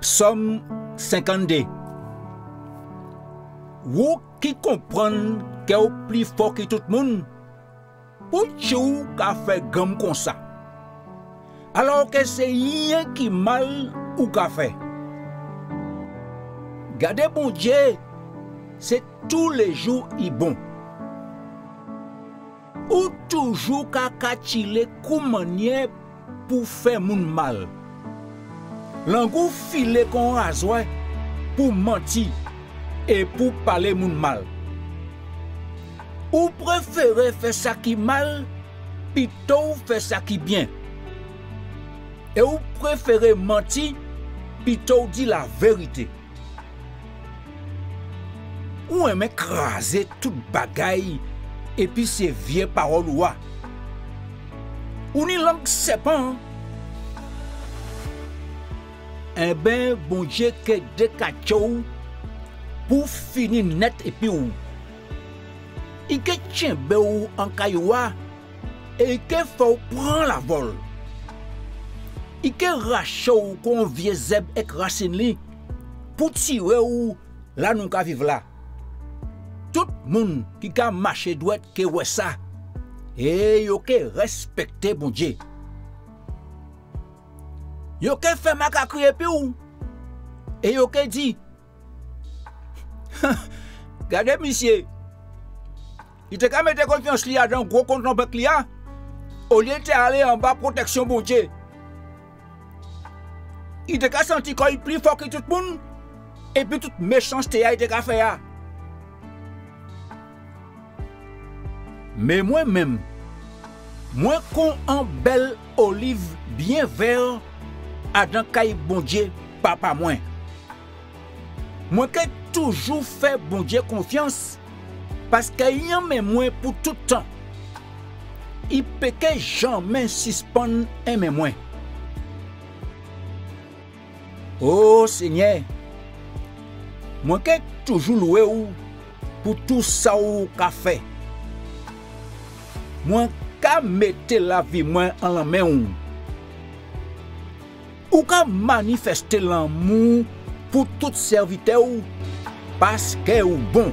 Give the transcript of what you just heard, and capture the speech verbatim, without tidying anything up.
Sòm senkann dé. Ou ki konprann kè ou pli fò ki tout moun, poutji ou ka fè ganm konsa, alò kè sé yenki mal ou ka fè? Gadé Bondié, sé toulé jou i bon. Ou toujou ka katjilé kou manniè pou fè moun mal. Lang ou filé kon razwè pou manti é pou palé moun mal. Ou préféré fè sa ki mal pito ou fè sa ki bien. É ou préféré manti pito ou di lavérité. Ou enmen krazé tout bagay épi sé vié pawol ou a. Ou ni lang sèpan. Enben, Bondié ké dékatjé'w pou fini net épi ou. I ké tjenbé'w an kay ou a é i ké fè'w pran lavol. I ké raché'w kon vié zeb ek rasin li pou tiré'w la nou ka viv la. Tout moun ki ka maché dwet ké wè sa, é yo ké respekté Bondié. Yo ké fè makakri épi'w, é yo ké di: Gadé misié, i té ka mété konfians li adan gwo kont an bank li a, olié té alé anba pwoteksion Bondié. I té ka santi kò'y pli fò ki tout moun, épi tout méchansté a i té ka fè a. Men mwen menm, mwen kon an bel oliv bien vè adan kay Bondié Papa mwen. Mwen ké toujou fè Bondié konfians, paske i enmen mwen pou tout tan. I pé ké janmen sispann enmen mwen. O Senyè, mwen ké toujou lwé'w pou tou sa ou ka fè. Mwen ka mété lavi mwen an lanmen'w. Ou ka manifesté lanmou pou tout sèvitè'w, paske ou bon.